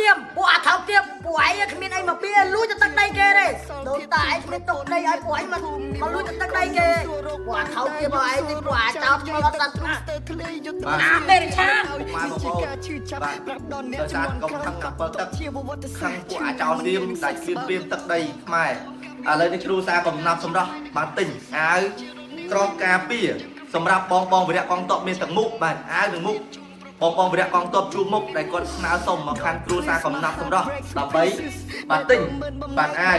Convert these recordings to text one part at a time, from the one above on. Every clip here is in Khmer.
សៀមពួកអាថោកទៀតពួកឯងគ្មានអីមកពីលួចទៅទឹកដីគេទេដូនតាឯងគ្មានទុកដីឲ្យពួកឯងមកមកលួចទៅទឹកដីគេពួកអាថោកទៀតមកឯងពួកអាចោលអត់សាសនា បាទ អាមេរិកាន ពុកម៉ែបងប្អូនបាទដោយសារកុំខឹងអា7ទឹកខឹងពួកអាចោលសៀមដែលគ្លៀនពៀនទឹកដីខ្មែរឥឡូវនេះគ្រូសាកំណាប់សម្រាប់បានទិញអាវក្រោះការពារសម្រាប់បងបងវិរៈកងតបមានទាំងមុខបាទអាវនិងមុខបងបងវិរៈកងតបជួបមុខដែលគាត់ស្នើសុំមកខាងគ្រូសាកំណាប់សម្រាប់ដើម្បីបាទទិញបាទអាវ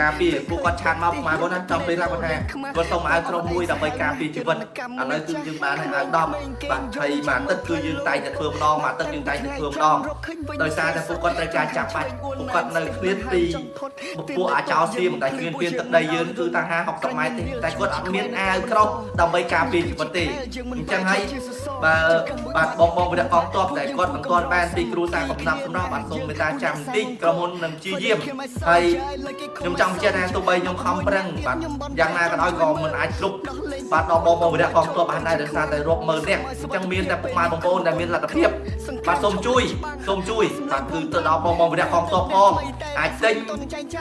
ការពារពួកគាត់ឆាតមកម៉ែបងណាចង់ពេលខ្លះគាត់ថាគាត់សុំអាវក្រុមមួយដើម្បីការពារជីវិតឥឡូវគឺយើងបានឲ្យអាវ10បាទហើយមួយអាទិត្យគឺយើងតែងតែធ្វើម្ដងមួយអាទិត្យយើងតែងតែធ្វើម្ដងដោយសារតែពួកគាត់ត្រូវការចាប់បាច់ពួកគាត់នៅឃ្លានពីពួកអាចោលសៀមតែឃ្លានពៀនទឹកដីយើងគឺតា50 60ម៉ែត្រទេតែគាត់អត់មានអាវក្រោះដើម្បីការពារជីវិតទេអញ្ចឹងហើយបើបាទបងបងវិរៈកងទ័ពដែលគាត់មិនទាន់បានទីគ្រូសាកំណាប់សម្រាប់បាទសូមមេត្តាចាំបន្តិចក្រុមហ៊ុននឹងព្យាយាមហើយខ្ញុំចង់បញ្ជាក់ថាទោះបីខ្ញុំខំប្រឹងបាទយ៉ាងណាក៏ដោយក៏មិនអាចគ្រប់បាទដល់បងបងវិរៈកងទ័ពបានដែរដោយសារតែរាប់ម៉ឺននាក់អញ្ចឹងមានតែពុកម៉ែបងប្អូនដែលមានលទ្ធភាពបាទសូមជួយសូមជួយបាទគឺទៅដល់បងបងវិរៈកងទ័ពផងអាចទិញ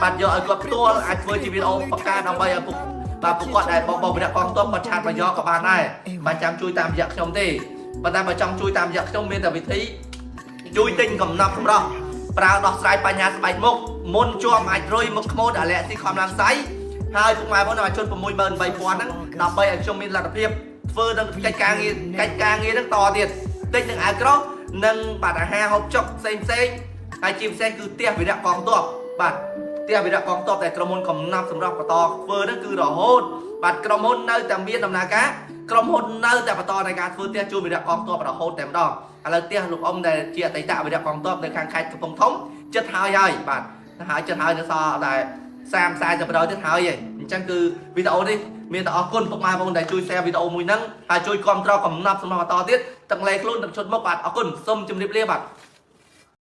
បាទយកឲ្យគាត់ផ្ទាល់អាចធ្វើជាវីដេអូបង្កើតដើម្បីឲ្យពុកបាទពួកគាត់ដែលបងបងវិរៈកងទ័ពគាត់ឆាតមកយកក៏បានដែរបាទចាំជួយតាមរយៈខ្ញុំទេប៉ុន្តែបើចង់ជួយតាមរយៈខ្ញុំមានតែវិធី ជួយទិញកំណប់សម្រស់ប្រើដោះស្រាយបញ្ហាស្បែកមុខមុនជាប់អាចរុយមុខខ្មោចអាឡែស៊ីខំឡើងសៃហើយពុកម៉ែបងប្អូនឲ្យជុត68000ហ្នឹងដើម្បីឲ្យខ្ញុំមានលទ្ធភាពធ្វើនឹងកិច្ចការងារកិច្ចការងារហ្នឹងតទៀតទិញនឹងអាវក្រោះនិងបាត់អាហារហូបចុកផ្សេងផ្សេងហើយជាពិសេសគឺផ្ទះវិរៈកងទ័ពបាទផ្ទះវិរៈកងទ័ពដែលក្រុមហ៊ុនកំណប់សម្រាប់បន្តធ្វើហ្នឹងគឺរហូតបាទក្រុមហ៊ុននៅតែមានដំណើរការក្រុមហ៊ុននៅតែបន្តในការធ្វើផ្ទះជួលវិរៈកងទ័ពរហូតតែម្ដងឥឡូវផ្ទះលោកអ៊ំដែលជាអតីតវិរៈកងទ័ពនៅខាងខេត្តកំពង់ធំចិត្តហើយហើយបាទហើយចិត្តហើយនៅសល់តែ30 40%ទៀតហើយឯងអញ្ចឹងគឺវីដេអូនេះមានតែអរគុណពុកម៉ែបងប្អូនដែលជួយ share វីដេអូមួយហ្នឹងហើយជួយគាំទ្រកំណប់សម្រាប់បន្តទៀតទាំងលេខ្លួនទាំងឈុតមុខបាទអរគុណសូមជម្រាបលាបាទ។